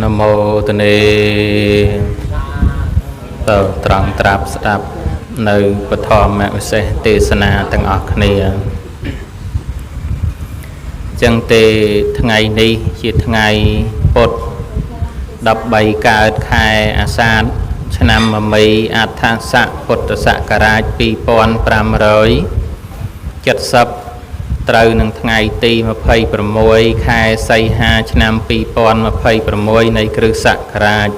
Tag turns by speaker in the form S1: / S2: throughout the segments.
S1: នមោទនេទៅត្រង់ត្រាប់ស្ដាប់នៅពធមវិសេសទេសនាទាំងអស់គ្នាចឹងទេថ្ងៃនេះជាថ្ងៃពុធ13កើតខែអាសាឍឆ្នាំមមីអដ្ឋស័កពុទ្ធសករាជ2570ត្រូវនឹងថ្ងៃទី26ខែសីហាឆ្នាំ2026នៃគ្រិស្តសករាជ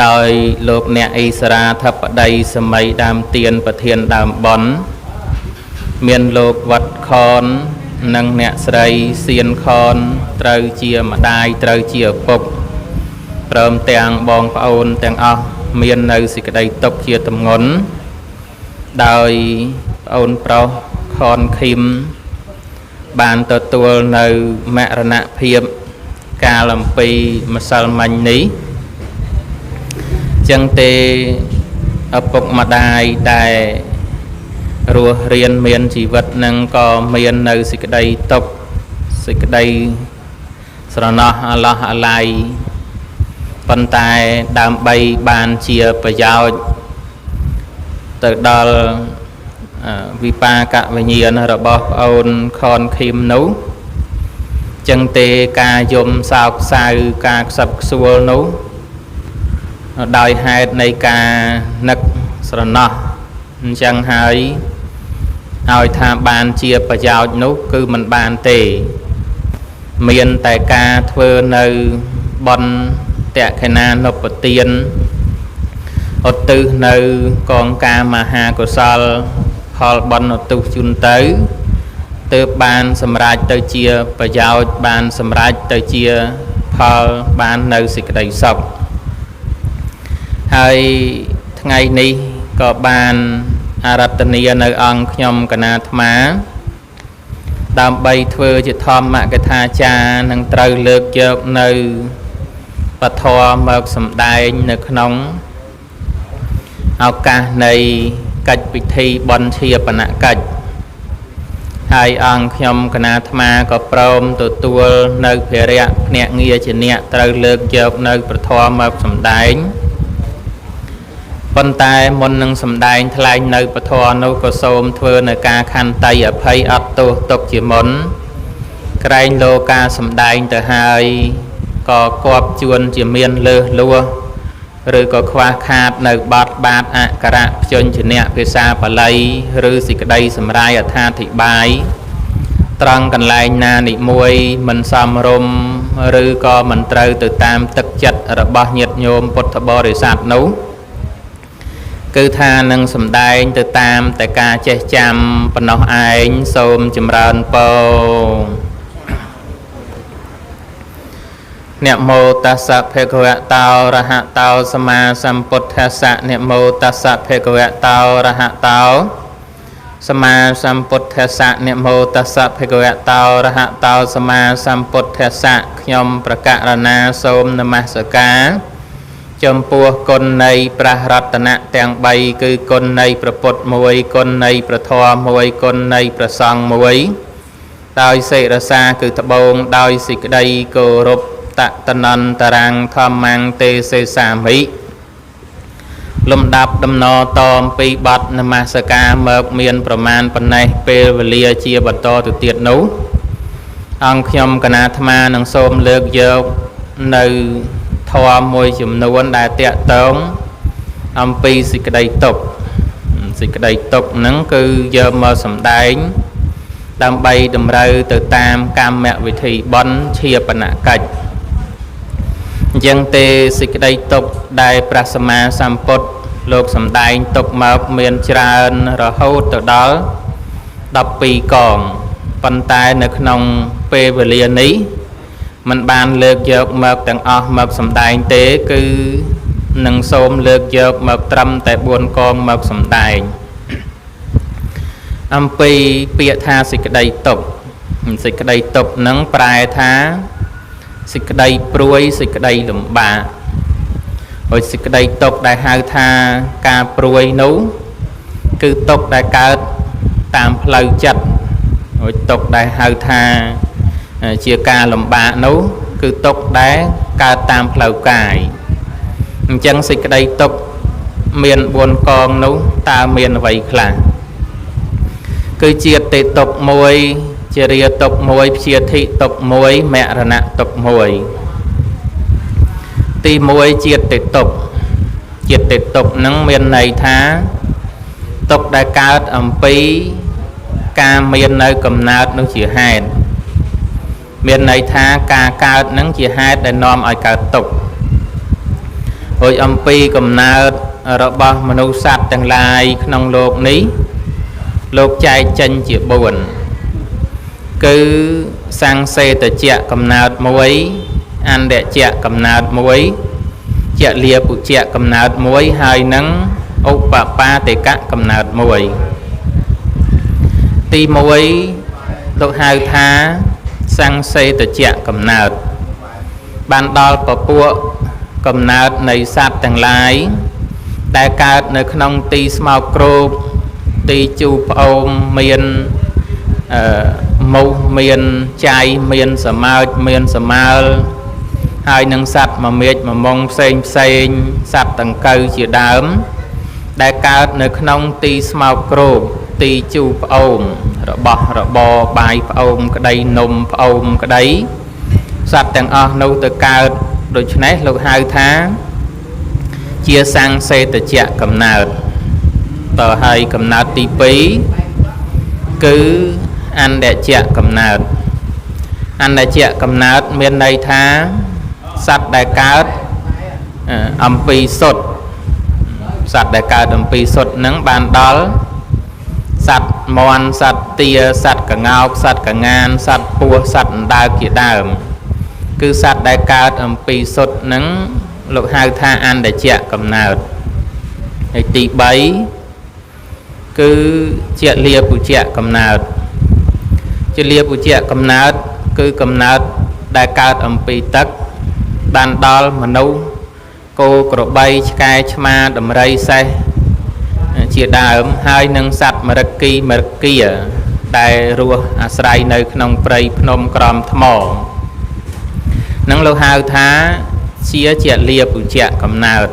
S1: ដោយលោកអ្នកអិសរាធិបតីសម័យដើមទៀនប្រធានដើមបនមានលោកវត្តខននិងអ្នកស្រីសៀនខនត្រូវជាម្ដាយត្រូវជាឪពុកព្រមទាំងបងប្អូនទាំងអស់មាននៅសេចក្តីទុក្ខជាទម្ងន់ដោយប្អូនប្រុសខនខឹមបានទទួលនៅមរណភាពកាលអំពីម្សិលមិញនេះចឹងទេឪពុកម្ដាយដែលរស់រៀនមានជីវិតនឹងក៏មាននៅសេចក្តីទុក្ខសេចក្តីស្រណោះអាឡោះអាល័យប៉ុន្តែដើម្បីបានជាប្រយោជន៍ទៅដល់វិបាកវិញ្ញាណរបស់ប្អូនខនខឹមនោះចឹងទេការយំសោកសៅការខ្សឹបខ្សួលនោះដោយហេតុនៃការនឹកស្រណោះអញ្ចឹងហើយឲ្យថាបានជាប្រយោជន៍នោះគឺមិនបានទេមានតែការធ្វើនៅបុណ្យតក្ខិណានុបទានឧទ្ទិសនៅកងការមហាកុសលផលបុណ្យឧទ្ទិសជូនទៅទើបបានសម្រេចទៅជាប្រយោជន៍បានសម្រេចទៅជាផលបាននៅសេចក្តីសុខហើយថ្ងៃនេះក៏បានអារាធនានៅអង្គខ្ញុំគណៈអាត្មាដើម្បីធ្វើជាធម្មកថាចារនឹងត្រូវលើកយកនៅពធមកសម្ដែងនៅក្នុងឱកាសនៃកិច្ចពិធីបុណ្យឈាបនកិច្ចហើយអង្គខ្ញុំគណៈអាត្មាក៏ព្រមទទួលនៅភារៈភ្នាក់ងារជាអ្នកត្រូវលើកយកនៅពធមកសម្ដែងប៉ុន្តែមុននឹងសម្ដែងថ្លែងនៅពធនោះក៏សូមធ្វើនៅការខន្តីអភ័យអត់ទោសទុកជាមុនក្រែងលោការសម្ដែងទៅហើយក៏គប់ជួនជាមានលើសលួសឬក៏ខ្វះខាតនៅបទបាតអក្ខរៈព្យញ្ជនៈភាសាបាលីឬសេចក្តីសម្រាយអត្ថាធិប្បាយត្រង់កន្លែងណានិមួយមិនសមរម្យឬក៏មិនត្រូវទៅតាមទឹកចិត្តរបស់ញាតិញោមពុទ្ធបរិស័ទនោះគឺថានឹងសម្ដែងទៅតាមតែការចេះចាំប៉ុណ្ណោះឯងសូមចម្រើនពរនមោតស្សៈភគវតោរហតោសម្មាសម្ពុទ្ធស្សៈនមោតស្សៈភគវតោរហតោសម្មាសម្ពុទ្ធស្សៈនមោតស្សៈភគវតោរហតោសម្មាសម្ពុទ្ធស្សៈខ្ញុំប្រកាសណាសូមនមស្ការចំពោះគុណនៃព្រះរតនៈទាំង3គឺគុណនៃព្រះពុទ្ធមួយគុណនៃព្រះធម៌មួយគុណនៃព្រះសង្ឃមួយដោយសិរសាគឺត្បូងដោយសេចក្តីគោរពតតនន្តរាំងធម្មងទេសេសាមិលំដាប់ដំណតអំពីបទនមស្ការមកមានប្រមាណប៉ុណ្ណេះពេលវេលាជាបន្តទៅទៀតនោះអង្គខ្ញុំគណៈអាត្មានឹងសូមលើកយកនៅធម៌មួយចំនួនដែលតាក់ទងអំពីសេចក្តីទុក្ខសេចក្តីទុក្ខហ្នឹងគឺយកមកសម្ដែងដើម្បីតម្រូវទៅតាមកម្មវិធីបុណ្យឈាបនកិច្ចអញ្ចឹងទេសេចក្តីទុក្ខដែលព្រះសម្មាសម្ពុទ្ធលោកសម្ដែងទុក្ខមកមានច្រើនរហូតទៅដល់12កងប៉ុន្តែនៅក្នុងពេលវេលានេះមិនបានលើកយកមកទាំងអស់មកសម្ដែងទេគឺនឹងសូមលើកយកមកត្រឹមតែ4កងមកសម្ដែងអំពីពាក្យថាសេចក្តីទុក្ខសេចក្តីទុក្ខនឹងប្រែថាសេចក្តីព្រួយសេចក្តីលំបាកហើយសេចក្តីទុក្ខដែលហៅថាការព្រួយនោះគឺទុក្ខដែលកើតតាមផ្លូវចិត្តហើយទុក្ខដែលហៅថាជាការលំបាកនោះ គឺទុក្ខដែលកើតតាមផ្លូវកាយអញ្ចឹងសេចក្តីទុក្ខមាន4កងនោះតើមានអ្វីខ្លះគឺជាតិទុក្ខមួយជារាទុក្ខមួយព្យាធិទុក្ខមួយមរណៈទុក្ខមួយទី1ជាតិទុក្ខជាតិទុក្ខនឹងមានន័យថាទុក្ខដែលកើតអំពីការមាននៅកំណើតនោះជាហេតុមានន័យថាការកើតនឹងជាហេតុដែលនាំឲ្យកើតទុក្ខរួចអំពីកំណើតរបស់មនុស្សសត្វទាំងឡាយក្នុងលោកនេះលោកចែកចេញជា4គឺសង្សេតជាកំណើតមួយអន្តជាកំណើតមួយជាលាពុជាកំណើតមួយហើយនឹងឧបបាទិកកំណើតមួយទី1លោកហៅថាសង្សេតជាកំណើតបានដល់ពពួកកំណើតនៃសត្វទាំងឡាយដែលកើតនៅក្នុងទីស្មោកគ្រោកទីជូរផ្អូមមានមូសមានចៃមានសើចមានសមើលហើយនឹងសត្វមមាចមមងផ្សេងផ្សេងសត្វដង្កូវជាដើមដែលកើតនៅក្នុងទីស្មោកគ្រោកទីជូរផ្អូមរបស់របរបាយផ្អូមក្តីនំផ្អូមក្តីសត្វទាំងអស់នោះទៅកើតដូច្នេះលោកហៅថាជាសង្សេតជាកំណើតតហើយកំណើតទី2គឺអន្តជាកំណើតអន្តជាកំណើតមានន័យថាសត្វដែលកើតអំពីសុទ្ធសត្វដែលកើតអំពីសុទ្ធនឹងបានដល់សត្វមាន់សត្វទាសត្វក្ងោកសត្វក្ងានសត្វពស់សត្វអណ្ដើកជាដើមគឺសត្វដែលកើតអំពីសុទ្ធនឹងលោកហៅថាអន្តជាកំណើតហើយទី3គឺជាលាពុជាកំណើតជាលាពុជាកំណើតគឺកំណើតដែលកើតអំពីទឹកបានដល់មនុស្សគោក្របីឆ្កែឆ្មាដំរីសេះជាដើមហើយនឹងសត្វមរគីមរគាដែលរស់អាស្រ័យនៅក្នុងព្រៃភ្នំក្រំថ្មនឹងលោកហៅថាជាលាពុជាកំណើត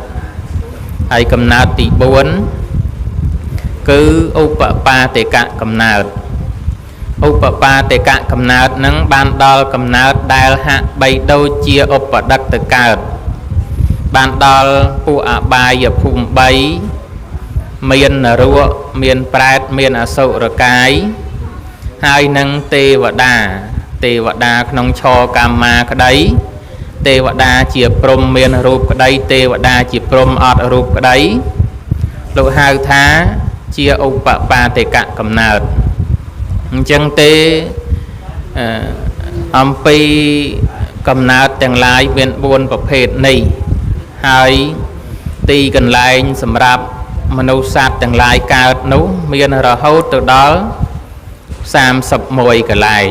S1: ហើយកំណើតទី4គឺឧបបាទិកកំណើតឧបបាទិកកំណើតនឹងបានដល់កំណើតដែលហាក់បីដូចជាឧបដឹកទៅកើតបានដល់ពួកអបាយភូមិ3មាននរកមានប្រែតមានអសុរកាយហើយនឹងទេវតាទេវតាក្នុងឆកម្មាក្តីទេវតាជាព្រហ្មមានរូបក្តីទេវតាជាព្រហ្មអត់រូបក្តីលោកហៅថាជាឧបបាទិកកំណើតអញ្ចឹងទេអំពីកំណើតទាំងឡាយមាន4ប្រភេទនេះហើយទីកន្លែងសម្រាប់មនុស្សសត្វទាំងឡាយកើតនោះមានរហូតទៅដល់31កន្លែង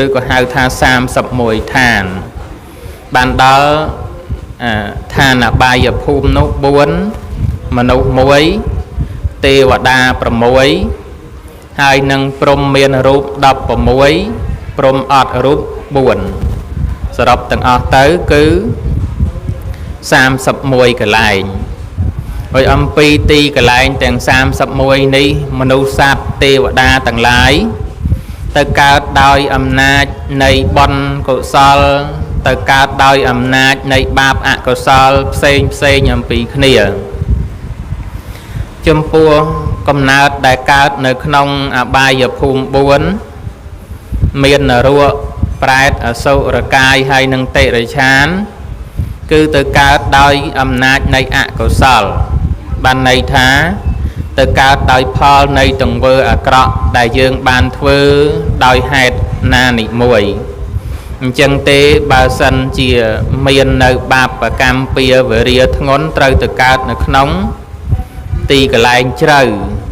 S1: ឬក៏ហៅថា31ឋានបានដល់ឋានអបាយភូមិនោះ4មនុស្ស1ទេវតា6ហើយនឹងព្រហ្មមានរូប16ព្រហ្មអត់រូប4សរុបទាំងអស់ទៅគឺ31កន្លែងហើយអំពីទីកន្លែងទាំង31នេះមនុស្សសត្វទេវតាទាំងឡាយទៅកើតដោយអំណាចនៃបុណ្យកុសលទៅកើតដោយអំណាចនៃបាបអកុសលផ្សេងផ្សេងអំពីគ្នាចំពោះកំណើតដែលកើតនៅក្នុងអបាយភូមិ4មាននរកប្រែតអសុរកាយហើយនឹងតិរិឆានគឺទៅកើតដោយអំណាចនៃអកុសលបានន័យថាទៅកើតដោយផលនៃទង្វើអាក្រក់ដែលយើងបានធ្វើដោយហេតុណានិមួយអញ្ចឹងទេបើសិនជាមាននៅបាបកម្មពៀវរាធ្ងន់ត្រូវទៅកើតនៅក្នុងទីកន្លែងជ្រៅ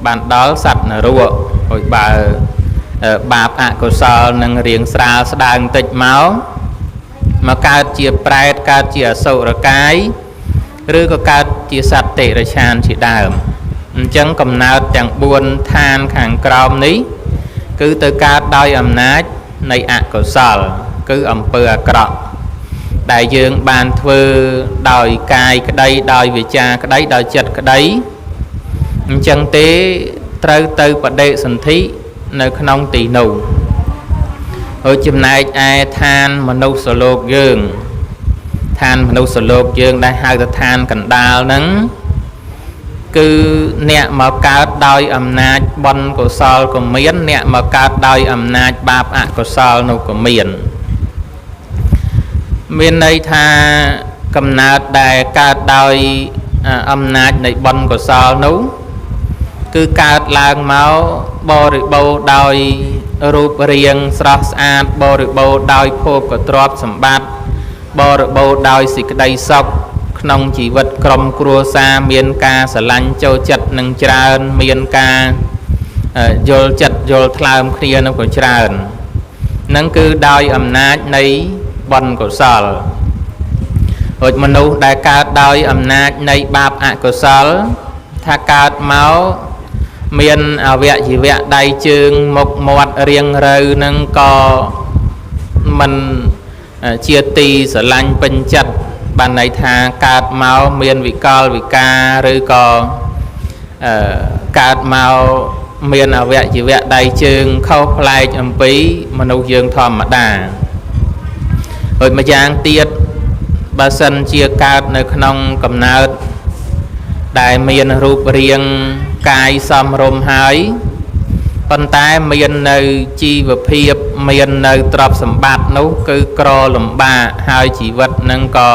S1: បានដល់សត្វនរកហើយបើបាបអកុសលនឹងរៀងស្រាលស្ដើងតិចមកកើតជាប្រែតកើតជាអសុរកាយឬក៏កើតជាសត្វតិរិឆានជាដើមអញ្ចឹងកំណើតទាំង4ឋានខាងក្រោមនេះគឺទៅកើតដោយអំណាចនៃអកុសលគឺអំពើអាក្រក់ ដែលយើងបានធ្វើដោយកាយក្តីដោយវាចាក្តីដោយចិត្តក្តីអញ្ចឹងទេត្រូវទៅបដិសន្ធិនៅក្នុងទីនោះហើយចំណែកឯឋានមនុស្សលោកយើងឋានមនុស្សលោកយើងដែលហៅថាឋានកណ្ដាលហ្នឹងគឺអ្នកមកកើតដោយអំណាចបុណ្យកុសលក៏មានអ្នកមកកើតដោយអំណាចបាបអកុសលនោះក៏មានមានន័យថាកំណើតដែលកើតដោយអំណាចនៃបុណ្យកុសលនោះគឺកើតឡើងមកបរិបូរណ៍ដោយរូបរាងស្រស់ស្អាតបរិបូរណ៍ដោយភោគទ្រព្យសម្បត្តិបរិបូរណ៍ដោយសេចក្តីសុខក្នុងជីវិតក្រុមគ្រួសារមានការស្រឡាញ់ចូលចិត្តនឹងច្រើនមានការយល់ចិត្តយល់ថ្លើមគ្នានោះក៏ច្រើននឹងគឺដោយអំណាចនៃបុណ្យកុសលរួចមនុស្សដែលកើតដោយអំណាចនៃបាបអកុសលថាកើតមកមានអវយវៈដៃជើងមុខមាត់រាងរូវនឹងក៏មិនជាទីស្រឡាញ់ពេញចិត្តបានន័យថាកើតមកមានវិកលវិការឬក៏កើតមកមានអវយវៈដៃជើងខុសប្លែកអំពីមនុស្សយើងធម្មតាហើយម្យ៉ាងទៀតបើសិនជាកើតនៅក្នុងកំណើតដែលមានរូបរាងកាយសមរម្យហើយប៉ុន្តែមាននៅជីវភាពមាននៅទ្រព្យសម្បត្តិនោះគឺក្រលំបាកហើយជីវិតនឹងក៏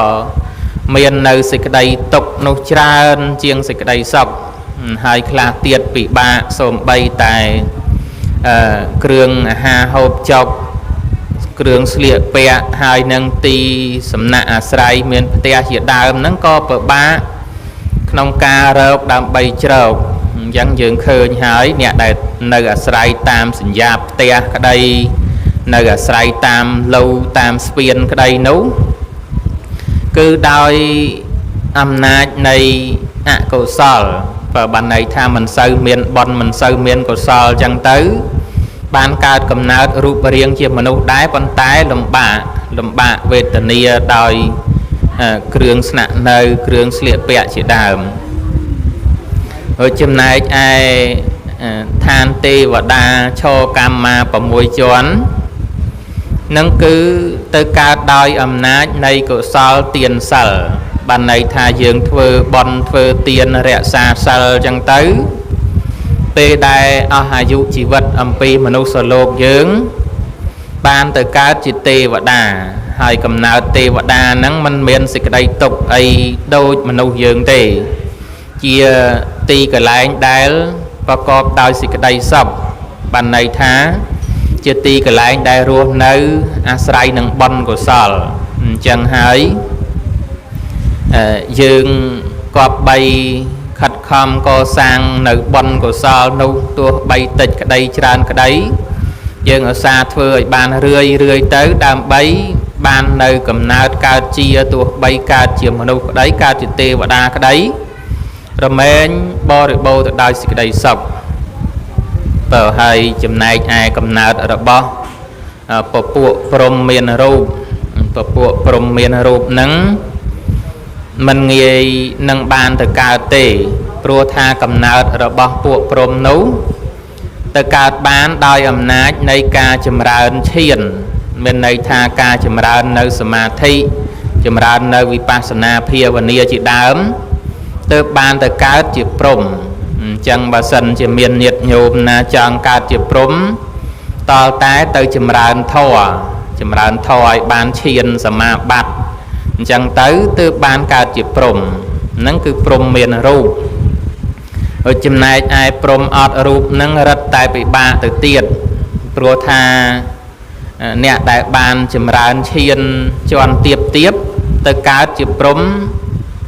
S1: មាននៅសេចក្តីទុក្ខនោះច្រើនជាងសេចក្តីសុខហើយខ្លះទៀតពិបាកសូម្បីតែគ្រឿងអាហារហូបចុកគ្រឿងស្លៀកពាក់ហើយនឹងទីសំណាក់អាស្រ័យមានផ្ទះជាដើមហ្នឹងក៏ពិបាកក្នុងការរកដើម្បីជ្រកអញ្ចឹងយើងឃើញហើយអ្នកដែលនៅអាស្រ័យតាមសញ្ញាផ្ទះក្តីនៅអាស្រ័យតាមលូតាមស្ពានក្តីនោះគឺដោយអំណាចនៃអកុសលបើបានន័យថាមិនសូវមានបុណ្យមិនសូវមានកុសលអញ្ចឹងទៅបានកើតកំណើតរូបរាងជាមនុស្សដែរប៉ុន្តែលំបាកវេទនាដោយគ្រឿងស្នាក់នៅគ្រឿងស្លៀកពាក់ជាដើមហើយចំណែកឯឋានទេវតាឈកម្មា6ជាន់នឹងគឺទៅកើតដោយអំណាចនៃកុសលទានសិលបានន័យថាយើងធ្វើបុណ្យធ្វើទានរក្សាសិលអញ្ចឹងទៅពេលដែលអស់អាយុជីវិតអំពីមនុស្សលោកយើងបានទៅកើតជាទេវតាហើយកំណើតទេវតាហ្នឹងមិនមានសេចក្តីទុក្ខអីដូចមនុស្សយើងទេជាទីកន្លែងដែលប្រកបដោយសេចក្តីសុខបានន័យថាជាទីកន្លែងដែលរស់នៅអាស្រ័យនឹងបុណ្យកុសលអញ្ចឹងហើយយើងគប្បីខិតខំកសាងនៅបុណ្យកុសលនោះទោះបីតិចក្តីច្រើនក្តីយើងឧស្សាហ៍ធ្វើឲ្យបានរឿយរឿយទៅដើម្បីបាននៅកំណើតកើតជាទោះបីកើតជាមនុស្សក្តីកើតជាទេវតាក្តីរមែងបរិបូរណ៍ទៅដោយសេចក្តីសុខបើហើយចំណែកឯកំណើតរបស់ពពួកព្រហ្មមានរូបពពួកព្រហ្មមានរូបនឹងមិនងាយនឹងបានទៅកើតទេព្រោះថាកំណើតរបស់ពួកព្រហ្មនោះទៅកើតបានដោយអំណាចនៃការចម្រើនឈានមានន័យថាការចម្រើននៅសមាធិចម្រើននៅវិបស្សនាភាវនាជាដើមទើបបានទៅកើតជាព្រហ្មអញ្ចឹងបើសិនជាមានញាតិញោមណាចង់កើតជាព្រហ្មតលតែទៅចម្រើនធម៌ចម្រើនធម៌ឲ្យបានឈានសមាបត្តិអញ្ចឹងទៅទើបបានកើតជាព្រហ្មហ្នឹងគឺព្រហ្មមានរូបហើយចំណែកឯព្រហ្មអត់រូបហ្នឹងរឹតតែពិបាកទៅទៀតព្រោះថាអ្នកដែលបានចម្រើនឈានជាន់ទៀបទៀបទៅកើតជាព្រហ្ម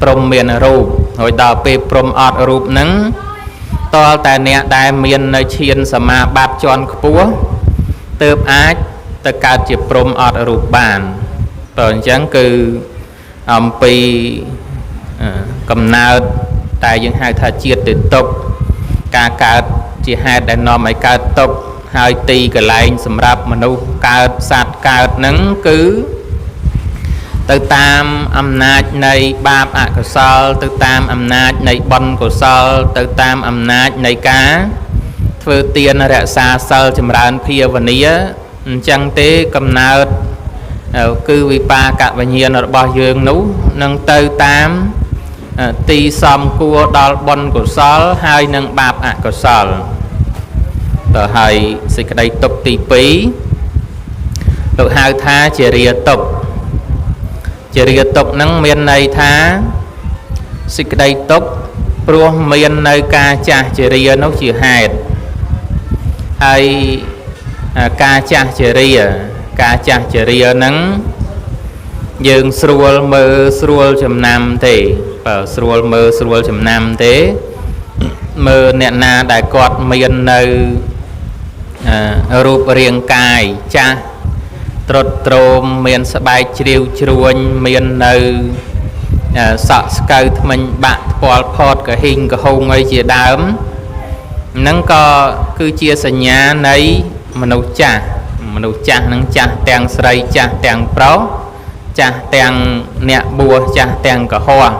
S1: ព្រហ្មមានរូបហើយដល់ពេលព្រហ្មអត់រូបហ្នឹងតលតែអ្នកដែលមាននៅឈានសមាបត្តិជាន់ខ្ពស់ទើបអាចទៅកើតជាព្រហ្មអត់រូបបានបើអញ្ចឹងគឺអំពីកំណើតតែយើងហៅថាជាតិទៅទុក្ខការកើតជាហេតុដែលនាំឲ្យកើតទុក្ខហើយទីកន្លែងសម្រាប់មនុស្សកើតសត្វកើតហ្នឹងគឺ ទៅតាមអំណាចនៃបាបអកុសលទៅតាមអំណាចនៃបុណ្យកុសលទៅតាមអំណាចនៃការធ្វើទានរក្សាសិលចម្រើនភាវនាអញ្ចឹងទេកំណើតគឺវិបាកវិញ្ញាណរបស់យើងនោះនឹងទៅតាមទីសំគួរដល់បុណ្យកុសលហើយនឹងបាបអកុសលទៅហើយសេចក្តីទុក្ខទី2លោកហៅថាជារាទុក្ខជារាទុក្ខនឹងមានន័យថាសេចក្តីទុក្ខព្រោះមាននៅការចាស់ជារានោះជាហេតុហើយការចាស់ជារាការចាស់ជារាហ្នឹងយើងស្រួលមើលស្រួលចំណាំទេបើស្រួលមើលស្រួលចំណាំទេមើលអ្នកណាដែលគាត់មាននៅរូបរាងកាយចាស់ត្រុតត្រោមមានស្បែកជ្រាវជ្រួញមាននៅសក់ស្កៅថ្មិញបាក់ថ្ពាល់ផតកហ៊ីងកហូងអីជាដើមហ្នឹងក៏គឺជាសញ្ញានៃមនុស្សចាស់មនុស្សចាស់ហ្នឹងចាស់ទាំងស្រីចាស់ទាំងប្រុសចាស់ទាំងអ្នកបួសចាស់ទាំងកុហក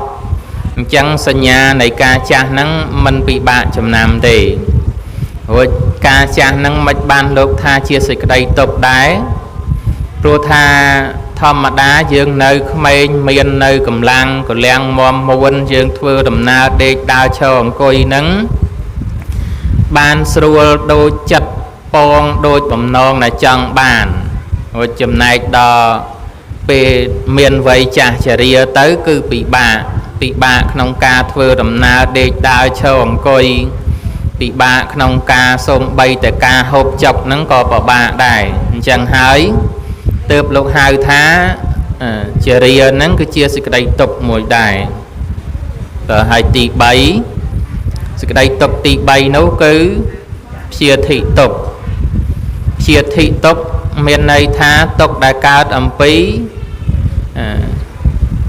S1: អញ្ចឹងសញ្ញានៃការចាស់ហ្នឹងមិនពិបាកចំណាំទេរួចការចាស់ហ្នឹងមិនបានលោកថាជាសេចក្តីទុក្ខដែរព្រោះថាធម្មតាយើងនៅក្មេងមាននៅកម្លាំងកលាំងមមួនយើងធ្វើដំណើរដេកដើរឈរអង្គុយហ្នឹងបានស្រួលដូចចិត្តពងដូចបំណងដែលចង់បានរួចចំណែកដល់ពេលមានវ័យចាស់ជរាទៅគឺពិបាកក្នុងការធ្វើដំណើរដេកដើរឈរអង្គុយពិបាកក្នុងការសូម្បីតែការហូបចុកហ្នឹងក៏ពិបាកដែរអញ្ចឹងហើយទើបលោកហៅថាជារាហ្នឹងគឺជាសេចក្តីទុក្ខមួយដែរតើហើយទី3សេចក្តីទុក្ខទី3នោះគឺព្យាធិទុក្ខព្យាធិទុក្ខមានន័យថាទុក្ខដែលកើតអំពី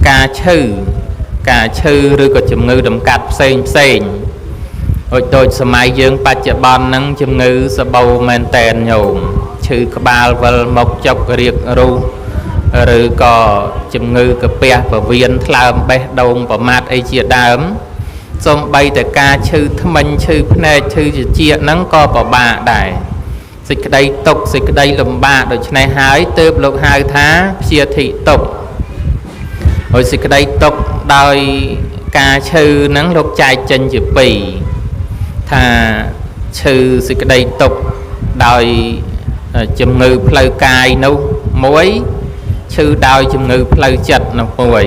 S1: ការឈឺឬក៏ជំងឺតម្កាត់ផ្សេងផ្សេងដូចសម័យយើងបច្ចុប្បន្នហ្នឹងជំងឺសបោមែនតែនញោមឈឺក្បាលវិលមុខចុករៀករូសឬក៏ជំងឺកាពះពវៀនថ្លើមបេះដូងប្រមាថអីជាដើមសូម្បីតែការឈឺថ្មិញឈឺភ្នែកឈឺត្រចៀកហ្នឹងក៏ពិបាកដែរសេចក្តីទុក្ខសេចក្តីលំបាកដូច្នេះហើយទើបលោកហៅថាព្យាធិទុក្ខហើយសេចក្តីទុក្ខដោយការឈឺហ្នឹងលោកចែកចេញជាពីរថាឈឺសេចក្តីទុក្ខដោយជំងឺផ្លូវកាយនោះមួយឈឺដោយជំងឺផ្លូវចិត្តនោះមួយ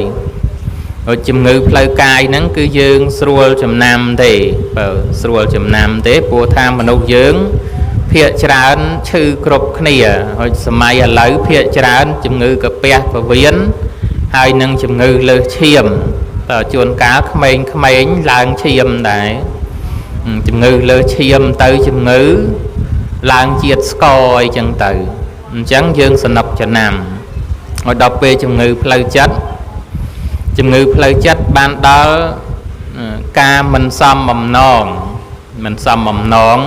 S1: ហើយជំងឺផ្លូវកាយហ្នឹងគឺយើងស្រួលចំណាំទេបើស្រួលចំណាំទេព្រោះថាមនុស្សយើងភាគច្រើនឈឺគ្រប់គ្នាហើយសម័យឥឡូវភាគច្រើនជំងឺកាពះពវៀនហើយនឹងជំងឺលើសឈាមតើជួនកាលក្មេងៗឡើងឈាមដែរជំងឺលើសឈាមទៅជំងឺឡើងជាតិស្ករអីចឹងទៅអញ្ចឹងយើងសនុកចំណាំឲ្យដល់ពេលជំងឺផ្លូវចិត្តជំងឺផ្លូវចិត្តបានដល់ការមិនសមបំណងមិនសមបំណង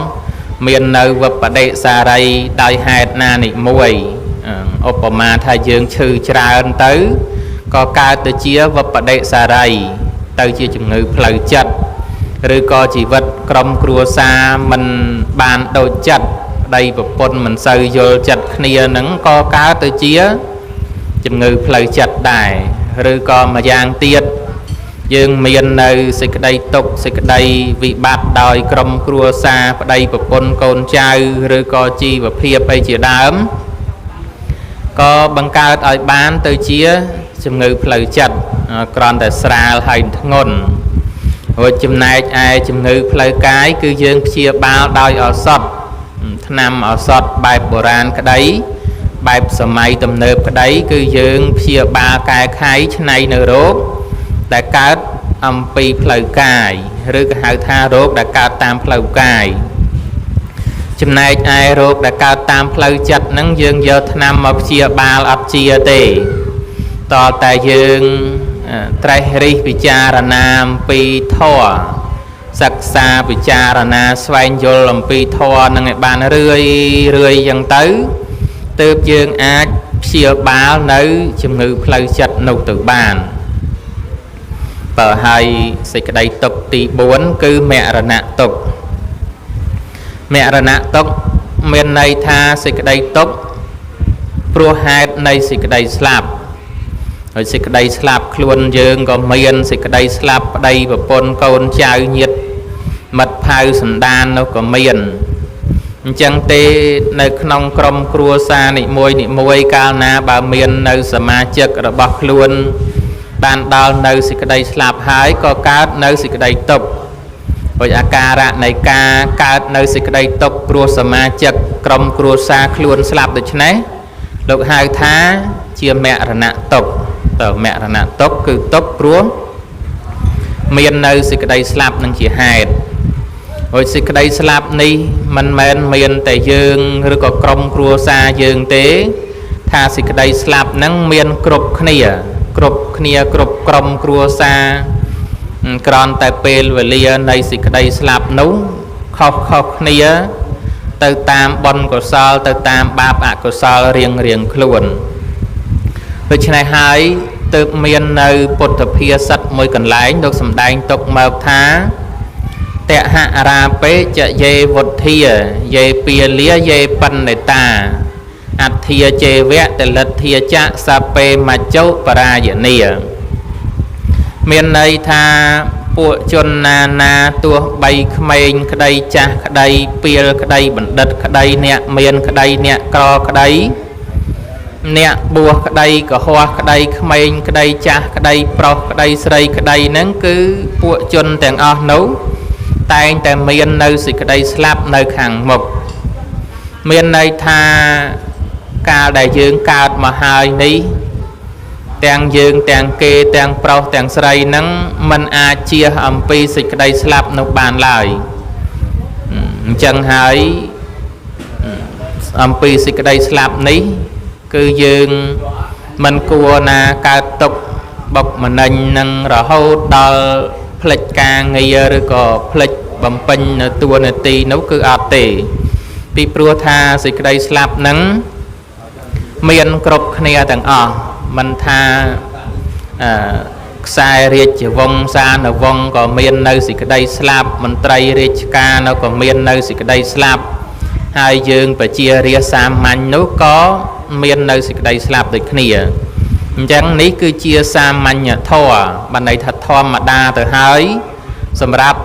S1: មាននៅវបដិសារីដោយហេតុណានិមួយឧបមាថាយើងឈឺច្រើនទៅក៏កើតទៅជាវបដិសារីទៅជាជំងឺផ្លូវចិត្តឬក៏ជីវិតក្រុមគ្រួសារមិនបានដូចចិត្តប្តីប្រពន្ធមិនសូវយល់ចិត្តគ្នានឹងក៏កើតទៅជាជំងឺផ្លូវចិត្តដែរឬក៏ម្យ៉ាងទៀតយើងមាននៅសេចក្តីទុក្ខសេចក្តីវិបត្តិដោយក្រុមគ្រួសារប្តីប្រពន្ធកូនចៅឬក៏ជីវភាពអីជាដើមក៏បង្កើតឲ្យបានទៅជាជំងឺផ្លូវចិត្តគ្រាន់តែស្រាលហើយធ្ងន់រួចចំណែកឯជំងឺផ្លូវកាយគឺយើងព្យាបាលដោយឱសថថ្នាំឱសថបែបបុរាណក្តីបែបសម័យទំនើបក្តីគឺយើងព្យាបាលកែខៃឆ្នៃនៅរោគដែលកើតអំពីផ្លូវកាយឬក៏ហៅថារោគដែលកើតតាមផ្លូវកាយចំណែកឯរោគដែលកើតតាមផ្លូវចិត្តហ្នឹងយើងយកថ្នាំមកព្យាបាលអត់ជាទេតើតែយើងត្រេះរិះពិចារណាអំពីធម៌សិក្សាពិចារណាស្វែងយល់អំពីធម៌នឹងឲ្យបានរឿយរឿយចឹងទៅទើបយើងអាច ព្យាបាលនៅជំងឺផ្លូវចិត្តនោះទៅបានបើហើយសេចក្តីទុក្ខទី4គឺមរណៈទុក្ខមរណៈទុក្ខមានន័យថាសេចក្តីទុក្ខព្រោះហេតុនៃសេចក្តីស្លាប់ហើយសេចក្តីស្លាប់ខ្លួនយើងក៏មានសេចក្តីស្លាប់ប្តីប្រពន្ធកូនចៅញាតិមិត្តផៅសន្តាននោះក៏មានអញ្ចឹងទេនៅក្នុងក្រុមគ្រួសារនិមួយនិមួយកាលណាបើមាននៅសមាជិករបស់ខ្លួនបានដល់នៅសេចក្តីស្លាប់ហើយក៏កើតនៅសេចក្តីទុក្ខដោយអាការៈនៃការកើតនៅសេចក្តីទុក្ខព្រោះសមាជិកក្រុមគ្រួសារខ្លួនស្លាប់ដូច្នេះលោកហៅថាជាមរណៈទុក្ខតើមរណៈទុក្ខគឺទុក្ខព្រោះមាននៅសេចក្តីស្លាប់នឹងជាហេតុហើយសេចក្តីស្លាប់នេះមិនមែនមានតែយើងឬក៏ក្រុមគ្រួសារយើងទេថាសេចក្តីស្លាប់នឹងមានគ្រប់គ្នាគ្រប់គ្នាគ្រប់ក្រុមគ្រួសារគ្រាន់តែពេលវេលានៃសេចក្តីស្លាប់នោះខុសៗគ្នាទៅតាមបុណ្យកុសលទៅតាមបាបអកុសលរៀងរៀងខ្លួនដូច្នេះហើយទើបមាននៅពុទ្ធភាសិតមួយកន្លែងលោកសម្ដែងទុកមកថាតហរាបេចយេវុធាយេពាលាយេបណ្ឌិតាអទ្ធាចេវៈតលិទ្ធាចៈសពេមច្ចុបរាយនីមានន័យថាពួកជនណាណាទោះបីក្មេងក្តីចាស់ក្តីពាលក្តីបណ្ឌិតក្តីអ្នកមានក្តីអ្នកក្រក្តីអ្នកបួសក្តីកុហកក្តីក្មេងក្តីចាស់ក្តីប្រុសក្តីស្រីក្តីហ្នឹងគឺពួកជនទាំងអស់នោះតែងតែមាននៅសេចក្តីស្លាប់នៅខាងមុខមានន័យថាកាលដែលយើងកើតមកហើយនេះទាំងយើងទាំងគេទាំងប្រុសទាំងស្រីហ្នឹងមិនអាចជៀសអំពីសេចក្តីស្លាប់នោះបានឡើយអញ្ចឹងហើយអំពីសេចក្តីស្លាប់នេះគឺយើងមិនគួរណាកើតទុក្ខបុកម្នេញនឹងរហូតដល់ផ្លិចការងារឬក៏ផ្លិចបំពេញនៅតួនាទីនោះគឺអត់ទេពីព្រោះថាសេចក្តីស្លាប់នឹងមានគ្រប់គ្នាទាំងអស់មិនថាខ្សែរាជវង្សានុវង្សក៏មាននៅសេចក្តីស្លាប់មន្ត្រីរាជការនៅក៏មាននៅសេចក្តីស្លាប់ហើយយើងប្រជារាស្ត្រសាមញ្ញនោះក៏មាននៅសេចក្តីស្លាប់ដូចគ្នាអញ្ចឹងនេះគឺជាសាមញ្ញធម៌បានន័យថាធម្មតាទៅហើយសម្រាប់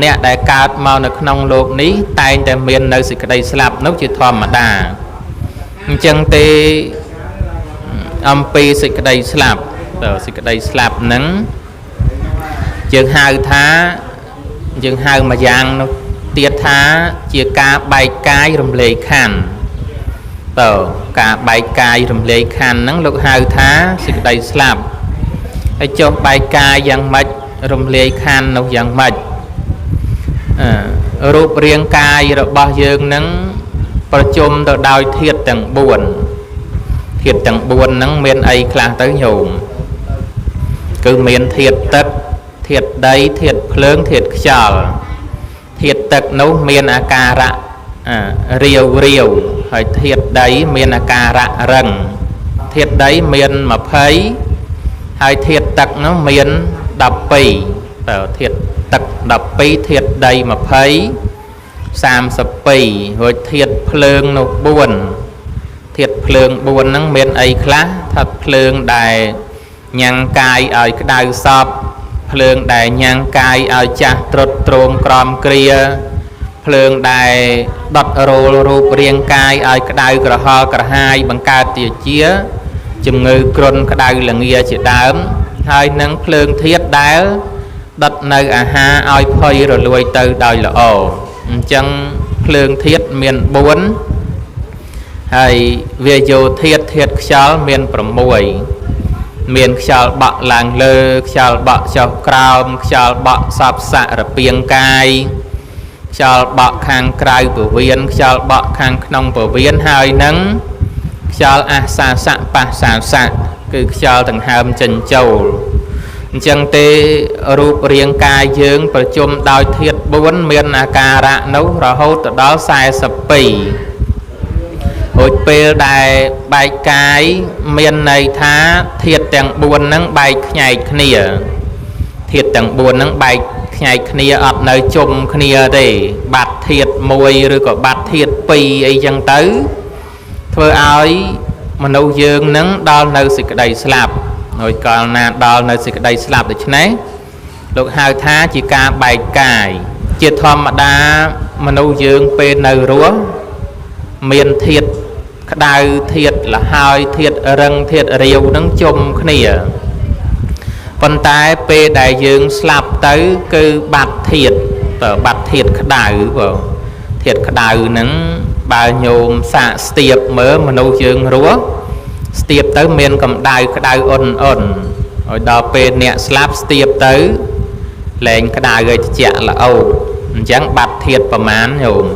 S1: អ្នកដែលកើតមកនៅក្នុងលោកនេះតែងតែមាននៅសេចក្តីស្លាប់នោះជាធម្មតាអញ្ចឹងទេអំពីសេចក្តីស្លាប់តើសេចក្តីស្លាប់ហ្នឹងយើងហៅថាយើងហៅមួយយ៉ាងនោះទៀតថាជាការបែកកាយរំលែកខណ្ឌតើការបែកកាយរំលែកខណ្ឌហ្នឹងលោកហៅថាសេចក្តីស្លាប់ហើយចុះបែកកាយយ៉ាងម៉េចរំលែកខណ្ឌនោះយ៉ាងម៉េចរូបរាងកាយរបស់យើងហ្នឹងប្រជុំទៅដោយធាតុទាំង4ធាតុទាំង4ហ្នឹងមានអីខ្លះទៅញោមគឺមានធាតុទឹកធាតុដីធាតុភ្លើងធាតុខ្យល់ធាតុទឹកនោះមានអាការៈរាវរាវហើយធាតុដីមានអាការៈរឹងធាតុដីមាន20ហើយធាតុទឹកនោះមាន12តើធាតុទឹក12ធាតុដី20 32រួចធាតុភ្លើងនោះ4ធាតុភ្លើង4ហ្នឹងមានអីខ្លះថាភ្លើងដែលញ៉ាំងកាយឲ្យក្តៅសពភ្លើងដែលញ៉ាំងកាយឲ្យចាស់ត្រុតត្រោមក្រំគ្រាភ្លើងដែលដុតរោលរូបរាងកាយឲ្យក្តៅក្រហល់ក្រហាយបង្កើតជាជំងឺគ្រុនក្តៅលងាជាដើមហើយនឹងភ្លើងធាតុដែលដុតនៅអាហារឲ្យផុយរលួយទៅដោយល្អអញ្ចឹងភ្លើងធាតុមាន4ហើយវាយោធាតុធាតុខ្យល់មាន6មានខ្យល់បក់ឡើងលើខ្យល់បក់ចុះក្រោមខ្យល់បក់សពសារពាង្គកាយខ្យល់បក់ខាងក្រៅពវៀនខ្យល់បក់ខាងក្នុងពវៀនហើយនឹងខ្យល់អាសាសៈបាសាសៈគឺខ្យល់ដង្ហើមចេញចូលអញ្ចឹងទេរូបរាងកាយយើងប្រជុំដោយធាតុ4មានអាការៈនោះរហូតទៅដល់42 រួចពេលដែលបែកកាយមានន័យថាធាតុទាំង4ហ្នឹងបែកខ្ញែកគ្នាធាតុទាំង4ហ្នឹងបែកខ្ញែកគ្នាអត់នៅជុំគ្នាទេបាត់ធាតុ1ឬក៏បាត់ធាតុ2អីចឹងទៅធ្វើឲ្យមនុស្សយើងនឹងដល់នៅសេចក្តីស្លាប់ហើយកាលណាដល់នៅសេចក្តីស្លាប់ដូច្នេះលោកហៅថាជាការបែកកាយជាធម្មតាមនុស្សយើងពេលនៅរស់មានធាតុក្តៅធាតុលហើយធាតុរឹងធាតុរាវនឹងជុំគ្នាប៉ុន្តែពេលដែលយើងស្លាប់ទៅគឺបាត់ធាតុបើបាត់ធាតុក្តៅបើធាតុក្តៅហ្នឹងបើញោមសាកស្ទាបមើលមនុស្សយើងរស់ស្ទាបទៅមានកម្ដៅក្តៅអ៊ុនអ៊ុនឲ្យដល់ពេលអ្នកស្លាប់ស្ទាបទៅលែងក្តៅឲ្យត្រជាក់ល្អោអញ្ចឹងបាត់ធាតុប្រមាណញោម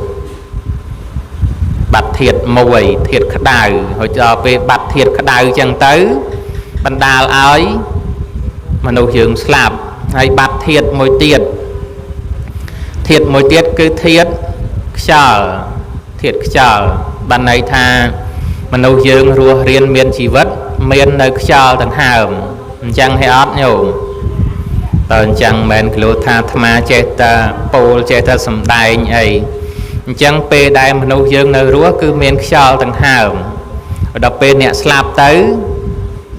S1: បាត់ធាតុមួយធាតុក្តៅហើយដល់ពេលបាត់ធាតុក្តៅអញ្ចឹងទៅបណ្ដាលឲ្យមនុស្សយើងស្លាប់ហើយបាត់ធាតុមួយទៀតធាតុមួយទៀតគឺធាតុខ្យល់ធាតុខ្យល់បានន័យថាមនុស្សយើងរស់រៀនមានជីវិតមាននៅខ្យល់ដង្ហើមអញ្ចឹងហើយអត់ញោមតើអញ្ចឹងមិនមែនគ្លូថាអាត្មាចេះតែពោលចេះតែសំដែងអីអញ្ចឹងពេលដែលមនុស្សយើងនៅរស់គឺមានខ្យល់ដង្ហើមដល់ពេលអ្នកស្លាប់ទៅ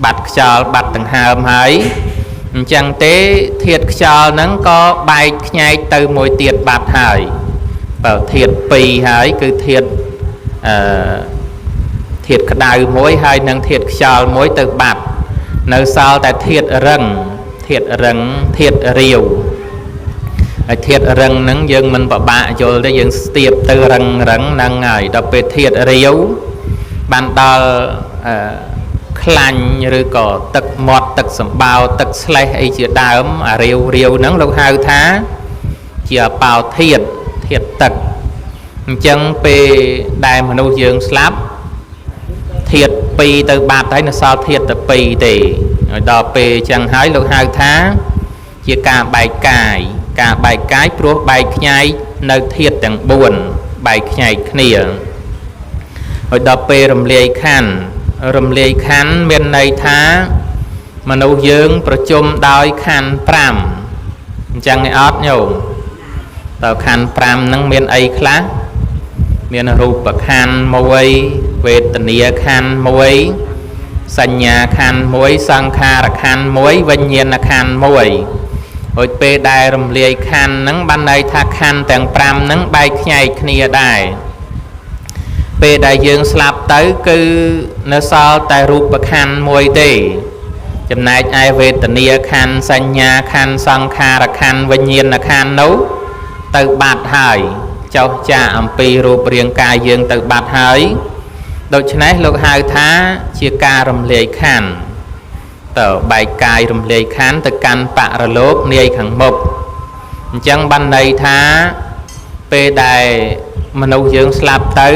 S1: បាត់ខ្យល់បាត់ដង្ហើមហើយអញ្ចឹងទេធាតុខ្យល់ហ្នឹងក៏បែកខ្ញែកទៅមួយទៀតបាត់ហើយបើធាតុ2ហើយគឺធាតុធាតុក្តៅមួយហើយនិងធាតុខ្យល់មួយទៅបាត់នៅសល់តែធាតុរឹងធាតុរឹងធាតុរាវហើយធាតុរឹងហ្នឹងយើងមិនពិបាកយល់ទេយើងស្ទាបទៅរឹងរឹងហ្នឹងហើយដល់ពេលធាតុរាវបានដល់ខ្លាញ់ឬក៏ទឹកមាត់ទឹកសម្បោទឹកស្លេះអីជាដើមអារាវរាវហ្នឹងលោកហៅថាជាអបោធាតុធាតុទឹកអញ្ចឹងពេលដែលមនុស្សយើងស្លាប់ធាតុ2ទៅបាត់ហើយនៅសល់ធាតុតែ2ទេហើយដល់ពេលអញ្ចឹងហើយលោកហៅថាជាការបែកកាយការបែកកាយព្រោះបែកខ្ញែកនៅធាតុទាំង4បែកខ្ញែកគ្នាហើយដល់ពេលរំលាយខណ្ឌរំលាយខណ្ឌមានន័យថាមនុស្សយើងប្រជុំដោយខណ្ឌ5អញ្ចឹងឯអត់ញោមតើខណ្ឌ5ហ្នឹងមានអីខ្លះមានរូបខណ្ឌ1វេទនាខណ្ឌ1សញ្ញាខណ្ឌ1សង្ខារខណ្ឌ1វិញ្ញាណខណ្ឌ1រួចពេលដែលរំលាយខណ្ឌហ្នឹងបានន័យថាខណ្ឌទាំង5ហ្នឹងបែកខ្ញែកគ្នាដែរពេលដែលយើងស្លាប់ទៅគឺនៅសល់តែរូបខណ្ឌមួយទេចំណែកឯវេទនាខណ្ឌសញ្ញាខណ្ឌសង្ខារខណ្ឌវិញ្ញាណខណ្ឌនោះទៅបាត់ហើយចុះចាអំពីរូបរាងកាយយើងទៅបាត់ហើយដូច្នេះលោកហៅថាជាការរំលាយខណ្ឌទៅបែកកាយរំលាយខណ្ឌទៅកាន់បរលោកនាយខាងមុខអញ្ចឹងបានន័យថាពេលដែលមនុស្សយើងស្លាប់ទៅ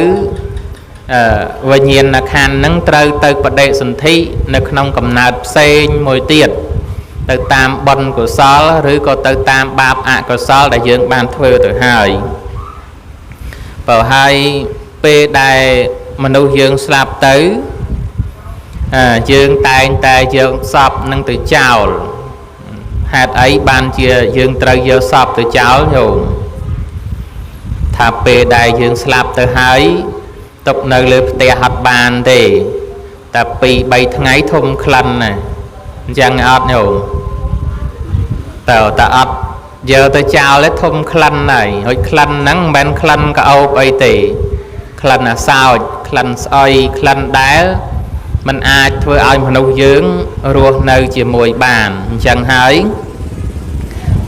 S1: វិញ្ញាណខណ្ឌនឹងត្រូវទៅបដិសន្ធិនៅក្នុងកំណើតផ្សេងមួយទៀតទៅតាមបុណ្យកុសលឬក៏ទៅតាមបាបអកុសលដែលយើងបានធ្វើទៅហើយបើហើយពេលដែលមនុស្សយើងស្លាប់ទៅយើងតែងតែយកសពនឹងទៅចោលហេតុអីបានជាយើងត្រូវយកសពទៅចោលញោមថាពេលដែលយើងស្លាប់ទៅហើយទុកនៅលើផ្ទះអត់បានទេតែ2 3ថ្ងៃធំក្លិនណាអញ្ចឹងអត់ញោមតើតើអត់យកទៅចោលទេធំក្លិនហើយហើយក្លិនហ្នឹងមិនមែនក្លិនក្អូបអីទេក្លិនអាសោចក្លិនស្អុយក្លិនដែលมันអាចធ្វើឲ្យមនុស្សយើងរស់នៅជាមួយបានអញ្ចឹងហើយ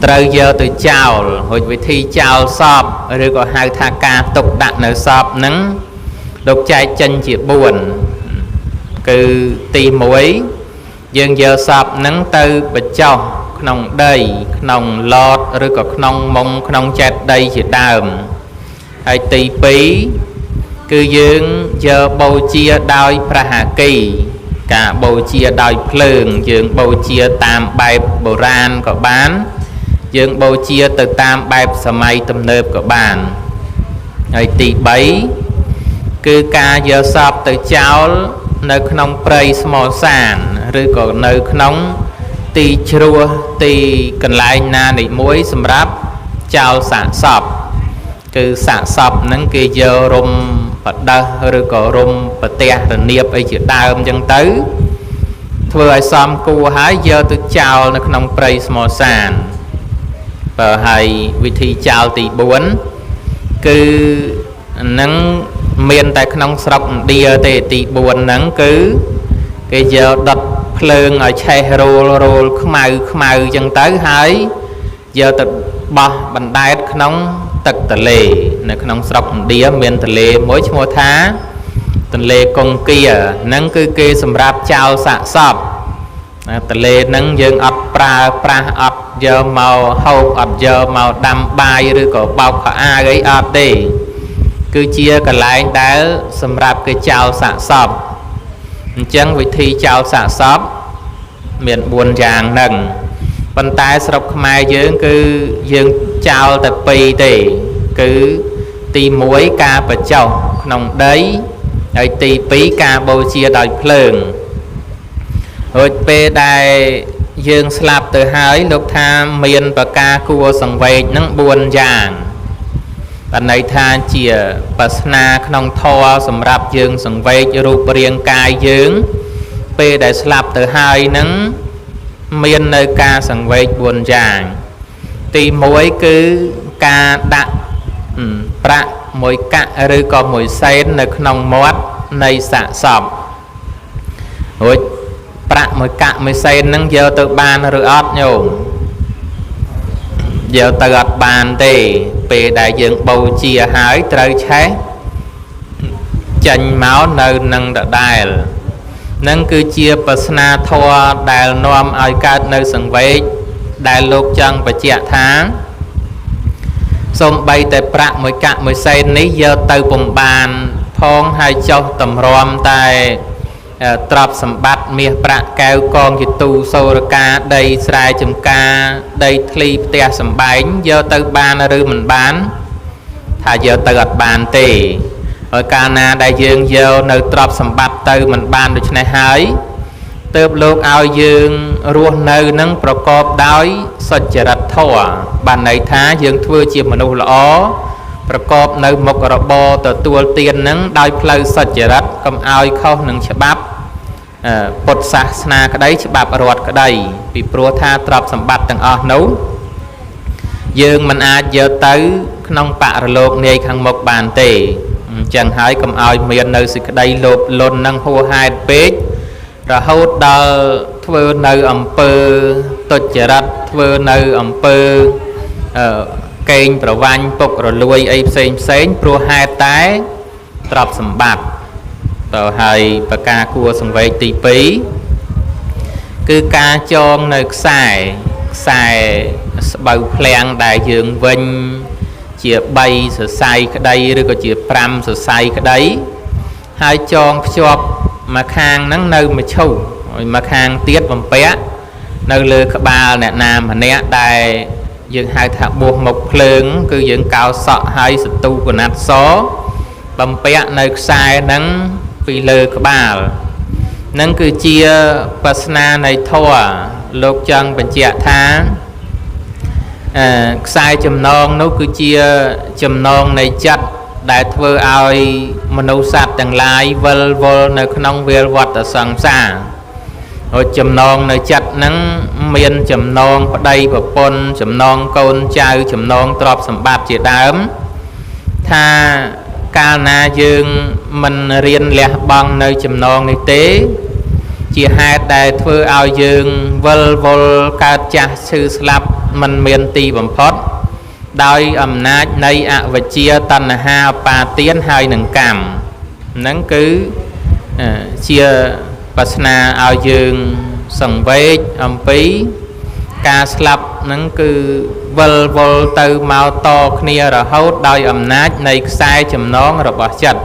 S1: ត្រូវយកទៅចោលរួចវិធីចោលសពឬក៏ហៅថាការទុកដាក់នៅសពហ្នឹងលោកចែកចេញជា4គឺទី1យើងយកសពហ្នឹងទៅបញ្ចុះក្នុងដីក្នុងឡតឬក៏ក្នុងមុងក្នុងចេតិយជាដើមហើយទី2គឺយើងយកបូជាដោយប្រហាគីការបូជាដោយភ្លើងយើងបូជាតាមបែបបុរាណក៏បានយើងបូជាទៅតាមបែបសម័យទំនើបក៏បានហើយទី3 គឺការយកសពទៅចោលនៅក្នុងព្រៃស្មសានឬក៏នៅក្នុងទីជ្រោះទីកន្លែងណានីមួយសម្រាប់ចោលសាកសពគឺសាកសពហ្នឹងគេយករំបដិសឬក៏រំប្រទះរនៀបអីជាដើមអញ្ចឹងទៅធ្វើឲ្យសមគួរហើយយកទៅចោលនៅក្នុងព្រៃស្មសានបើហើយវិធីចោលទី4គឺនឹងមានតែក្នុងស្រុកឥណ្ឌាទេទី4ហ្នឹងគឺគេយកដុតភ្លើងឲ្យឆេះរោលរោលខ្មៅខ្មៅអញ្ចឹងទៅហើយយកទៅបោះបណ្ដែតក្នុងទឹកទន្លេនៅក្នុងស្រុកឥណ្ឌាមានទន្លេមួយឈ្មោះថាទន្លេកុងគាហ្នឹងគឺគេសម្រាប់ចោលសាកសពទន្លេហ្នឹងយើងអត់ប្រើប្រាស់អត់យកមកហូបអត់យកមកដាំបាយឬក៏បោកខោអាវអីអត់ទេគឺជាកន្លែងដែលសម្រាប់គេចោលសាកសពអញ្ចឹងវិធីចោលសាកសពមាន4យ៉ាងហ្នឹងប៉ុន្តែស្រុកខ្មែរយើងគឺយើងចោលតែ2ទេគឺទី1ការបញ្ចុះក្នុងដីហើយទី2ការបូជាដោយភ្លើងរួចពេលដែលយើងស្លាប់ទៅហើយលោកថាមានប្រការគួរសង្វេគនឹង4យ៉ាងបានន័យថាជាបាសនាក្នុងធម៌សម្រាប់យើងសង្វេគរូបរាងកាយយើងពេលដែលស្លាប់ទៅហើយនឹងមាននៅការសង្វេគ4យ៉ាងទី1គឺការដាក់ប្រាក់មួយកាក់ឬក៏មួយសេននៅក្នុងមាត់នៃសាកសពរួចប្រាក់មួយកាក់មួយសេនហ្នឹងយកទៅបានឬអត់ញោមយកទៅអត់បានទេពេលដែលយើងបូជាហើយត្រូវឆេះចេញមកនៅនឹងដដែលនឹងគឺជាបាសនាធម៌ដែលនាំឲ្យកើតនៅសង្វេគដែលលោកចង់បញ្ជាក់ថាសូម្បីតែប្រាក់មួយកាក់មួយសេននេះយកទៅពំបានផងហើយចុះតម្រាំតែទ្រព្យសម្បត្តិមាសប្រាក់កែវកងជាទូសូរកាដីស្រែចម្ការដីធ្លីផ្ទះសម្បែងយកទៅបានឬមិនបានថាយកទៅអត់បានទេហើយកាលណាដែលយើងយកនៅទ្រព្យសម្បត្តិទៅមិនបានដូច្នេះហើយទើបលោកឲ្យយើងរស់នៅនឹងប្រកបដោយសុចរិតធម៌បានន័យថាយើងធ្វើជាមនុស្សល្អប្រកបនៅមុខរបរទទួលទាននឹងដោយផ្លូវសុចរិតកុំឲ្យខុសនឹងច្បាប់ពុទ្ធសាសនាក្តីច្បាប់រដ្ឋក្តីពីព្រោះថាទ្រព្យសម្បត្តិទាំងអស់នោះយើងមិនអាចយកទៅក្នុងបរលោកនាយខាងមុខបានទេអញ្ចឹងហើយកុំឲ្យមាននៅសេចក្តីលោភលន់និងហួសហេតុពេករហូតដល់ធ្វើនៅអំពើទុច្ចរិតធ្វើនៅអំពើកេងប្រវាញ់ពុករលួយអីផ្សេងផ្សេងព្រោះហេតុតែទ្រព្យសម្បត្តិទៅហើយប្រការគួរសង្វេគទី2គឺការចងនៅខ្សែស្បូវភ្លាំងដែលយើងវិញជា3សរសៃក្តីឬក៏ជា5សរសៃក្តីហើយចងភ្ជាប់មកខាងហ្នឹងនៅមឈូសហើយមកខាងទៀតបំពាក់នៅលើក្បាលអ្នកណាម្នាក់ដែលយើងហៅថាបួសមុខភ្លើងគឺយើងកោសក់ហើយសទូកណាត់សបំពាក់នៅខ្សែហ្នឹងពីលើក្បាលនឹងគឺជាបាសនានៃធម៌លោកចង់បញ្ជាក់ថាខ្សែចំណងនោះគឺជាចំណងនៃចិត្តដែលធ្វើឲ្យមនុស្សសត្វទាំងឡាយវិលវល់នៅក្នុងវាលវដ្តសង្សារហើយចំណងនៅចិត្តហ្នឹងមានចំណងប្តីប្រពន្ធចំណងកូនចៅចំណងទ្រព្យសម្បត្តិជាដើមថាកាលណាយើងមិនរៀនលះបង់នៅចំណងនេះទេជាហេតុដែលធ្វើឲ្យយើងវិលវល់កើតចាស់ឈឺស្លាប់មិនមានទីបំផុតដោយអំណាចនៃអវិជ្ជាតណ្ហាឧបាទានហើយនឹងកម្មហ្នឹងគឺជាបាសនាឲ្យយើងសង្វេគអំពីការស្លាប់ហ្នឹងគឺវិលវល់ទៅមកតគ្នារហូតដោយអំណាចនៃខ្សែចំណងរបស់ចិត្ត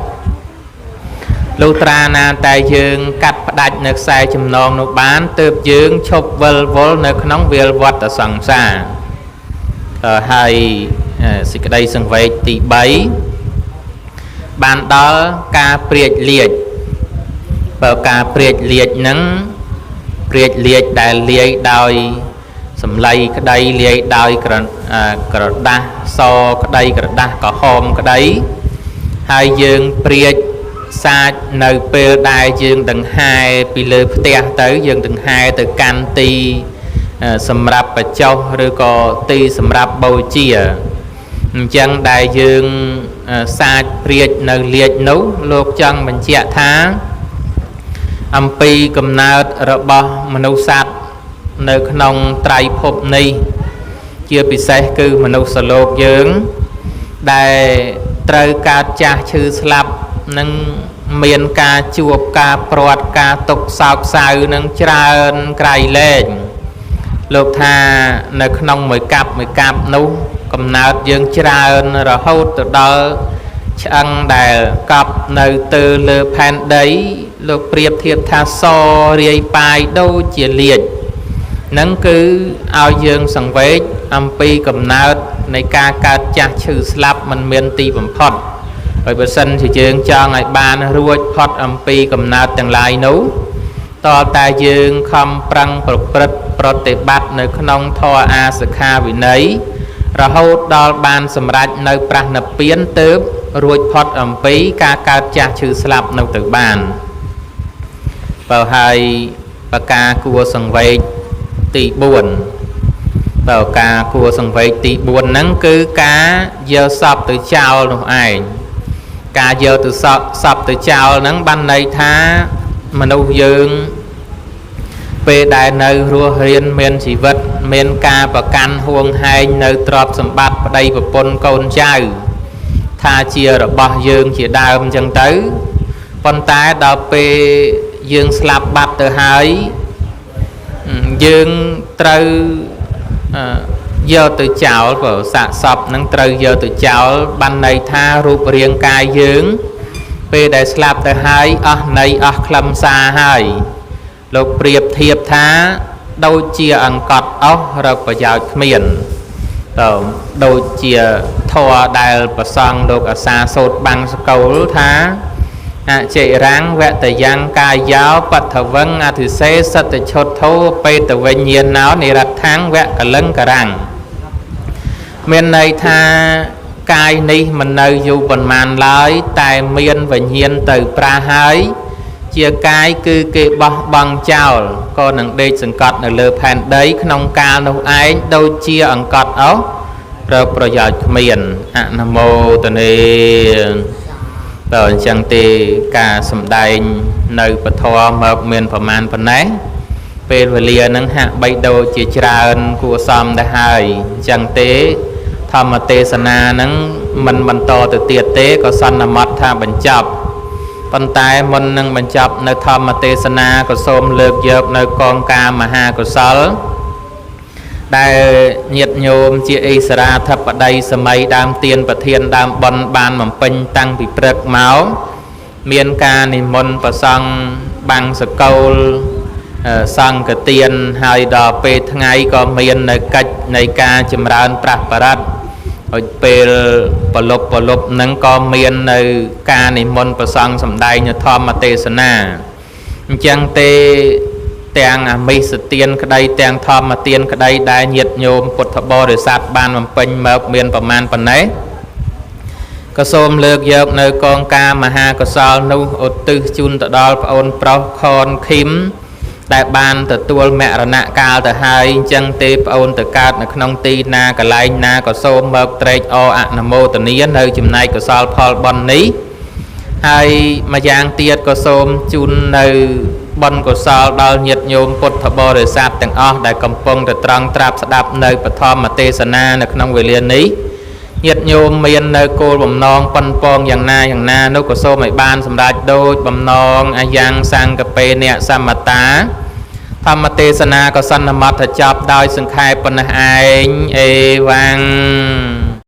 S1: លុះត្រាណាតែយើងកាត់ផ្ដាច់នៅខ្សែចំណងនោះបានទើបយើងឈប់វិលវល់នៅក្នុងវាលវដ្តសង្សារហើយសេចក្តីសង្វេគទី3 បានដល់ការព្រាចលាជបើការព្រាចលាជហ្នឹងព្រាចលាជដែលលាយដោយសម្លៃក្តីលាយដោយក្រដាស់សក្តីក្រដាស់ក្រហមក្តីហើយយើងព្រាចសាចនៅពេលដែលយើងដង្ហែពីលើផ្ទះទៅយើងដង្ហែទៅកាន់ទីសម្រាប់បញ្ចុះឬក៏ទីសម្រាប់បូជាអញ្ចឹងដែលយើងសាចព្រាចនៅលាជនោះលោកចង់បញ្ជាក់ថាអំពីកំណើតរបស់មនុស្សសត្វនៅក្នុងត្រៃភពនេះជាពិសេសគឺមនុស្សលោកយើងដែលត្រូវកើតចាស់ឈឺស្លាប់នឹងមានការជួបការព្រាត់ការទុក្ខសោកសៅនឹងច្រើនក្រៃលែងលោកថានៅក្នុងមួយកាប់មួយកាប់នោះកំណើតយើងច្រើនរហូតទៅដល់ឆ្អឹងដែលកប់នៅទើលើផែនដីលោកប្រៀបធៀបថាសរាយប៉ាយដូចជាលាជនឹងគឺឲ្យយើងសង្វេគអំពីកំណើតនៃការកើតចាស់ឈឺស្លាប់មិនមានទីបំផុតហើយបើសិនជាយើងចង់ឲ្យបានរួចផុតអំពីកំណើតទាំងឡាយនោះតើតែយើងខំប្រឹងប្រព្រឹត្តប្រតិបត្តិនៅក្នុងធម៌អាសិក្ខាវិន័យរហូតដល់បានសម្រេចនៅព្រះនិព្វានទើបរួចផុតអំពីការកើតចាស់ឈឺស្លាប់នៅទៅបានបើហើយប្រការគួរសង្វេគទី4បើការគួរសង្វេគទី4ហ្នឹងគឺការយកសពទៅចោលនោះឯងការយកទៅសពទៅចោលហ្នឹងបានន័យថាមនុស្សយើងពេលដែលនៅរស់រានមានជីវិតមានការប្រកាន់ហួងហែងនៅទ្រព្យសម្បត្តិប្តីប្រពន្ធកូនចៅថាជារបស់យើងជាដើមអញ្ចឹងទៅប៉ុន្តែដល់ពេលយើងស្លាប់បាត់ទៅហើយយើងត្រូវយកទៅចោលព្រោះសាកសពនឹងត្រូវយកទៅចោលបានន័យថារូបរាងកាយយើងពេលដែលស្លាប់ទៅហើយអស់ន័យអស់ខ្លឹមសារហើយលោកប្រៀបធៀបថាដូចជាអង្កត់អស់រកប្រយោជន៍គ្មានតើដូចជាធម៌ដែលប្រសង់លោកអាសាសូត្របាំងសកលថាអចិរាំងវតយ៉ាងកាយោបថវឹងអធិសេសតឈុតធោបេតវិញ្ញាណោនិរដ្ឋាំងវកលឹងករាំងមានន័យថាកាយនេះមិននៅយូរប៉ុន្មានឡើយតែមានវិញ្ញាណទៅប្រាហើយជាកាយគឺគេបោះបង់ចោលក៏នឹងដេកសង្កត់នៅលើផែនដីក្នុងកាលនោះឯងដូចជាអង្កត់អស់រកប្រយោជន៍គ្មានអនុមោទនាបើអញ្ចឹងទេការសំដែងនៅពធមកមានប្រមាណប៉ុណ្ណេះពេលវេលានឹងហាក់បីដូចជាច្រើនគួរសមដែរហើយអញ្ចឹងទេធម្មទេសនានឹងមិនបន្តទៅទៀតទេក៏សន្មត់ថាបញ្ចប់ប៉ុន្តែមុននឹងបញ្ចប់នៅធម្មទេសនាក៏សូមលើកយកនៅកងការមហាកុសលដែលញាតិញោមជាអិសរាធិបតីសម័យដើមទានប្រធានដើមបុណ្យបានបំពេញតាំងពីព្រឹកមកមានការនិមន្តប្រសង់បាំងសកលសង្ឃទានហើយដល់ពេលថ្ងៃក៏មាននៅកិច្ចនៃការចម្រើនប្រាស់បរិត្តហើយពេលប្រលប់នឹងក៏មាននៅការនិមន្តប្រសង់សម្ដែងនៅធម្មទេសនាអញ្ចឹងទេទាំងអាមិសទានក្តីទាំងធម្មទានក្តីដែលញាតិញោមពុទ្ធបរិស័ទបានបំពេញមកមានប្រមាណប៉ុណ្ណេះក៏សូមលើកយកនៅកងការមហាកុសលនោះឧទ្ទិសជូនទៅដល់ប្អូនប្រុសខនឃឹមដែលបានទទួលមរណកាលទៅហើយអញ្ចឹងទេប្អូនទៅកើតនៅក្នុងទីណាកន្លែងណាក៏សូមមកត្រេកអរអនុមោទនានៅចំណែកកុសលផលបុណ្យនេះហើយម្យ៉ាងទៀតក៏សូមជូននៅបុណ្យកុសលដល់ញាតិញោមពុទ្ធបរិស័ទទាំងអស់ដែលកំពុងតែត្រង់ត្រាប់ស្ដាប់នៅបឋមទេសនានៅក្នុងវេលានេះញាតិញោមមាននៅគោលបំណងប៉ុនប៉ងយ៉ាងណាយ៉ាងណានោះក៏សូមឲ្យបានសម្រេចដូចបំណងអាយ៉ាងសង្កេនៈសមតាធម្មទេសនាក៏សន្មតថាចប់ដោយសង្ខេបប៉ុណ្ណេះឯងអេវ៉ាំង